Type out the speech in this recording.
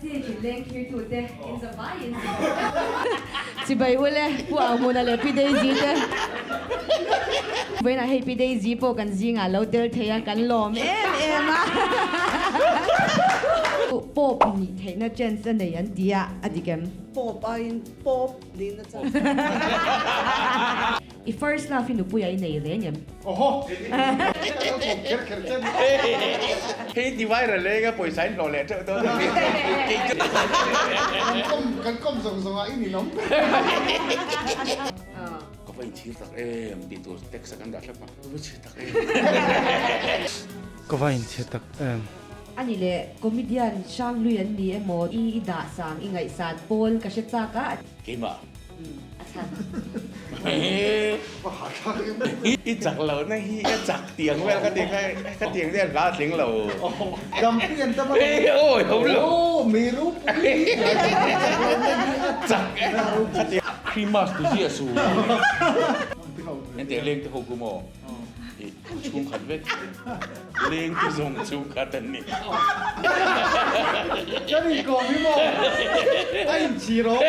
Thinleng thirtute in za vaiin Chibai ule Pu Auhmuna leh Pi Daisy te. Vawiinah hei Pi Daisy pawh kan zingah lo tel thei a, kan lawm em em a. Pope nih theihna chance a nei an ti a, a dik em? Pope aiin Pope nihna chance. I first love hi nupui a i nei reng em? Oho! Kher kher chen. Hei ti viral e ka pawisa in hlawh leh teuh dawn a mi. Kan kawm kan kawm zawng zawng ah i ninawm ber. Ka va inchhir tak em tih tur text a kan dah thlap a, ka va chhe tak em. Ka va inchhe tak em. Ani leh comedian Hranglui an ni emaw i dah sang i ngaihsan pawl ka hre chak a. Keimah. A chhan. I chak lo na hi ka chak tiang vel ka ti kha ka tiang te hla tling lo. Dam pi an tam a. Awi ho lo. Aw mi ropui. Chak e. Ka ti Christmas tu zia su. Ente leng te ho ku maw. Chhung khat vek. Leng te zawng chhung khat an ni. Kan inkawm hi maw? A inchhir awm.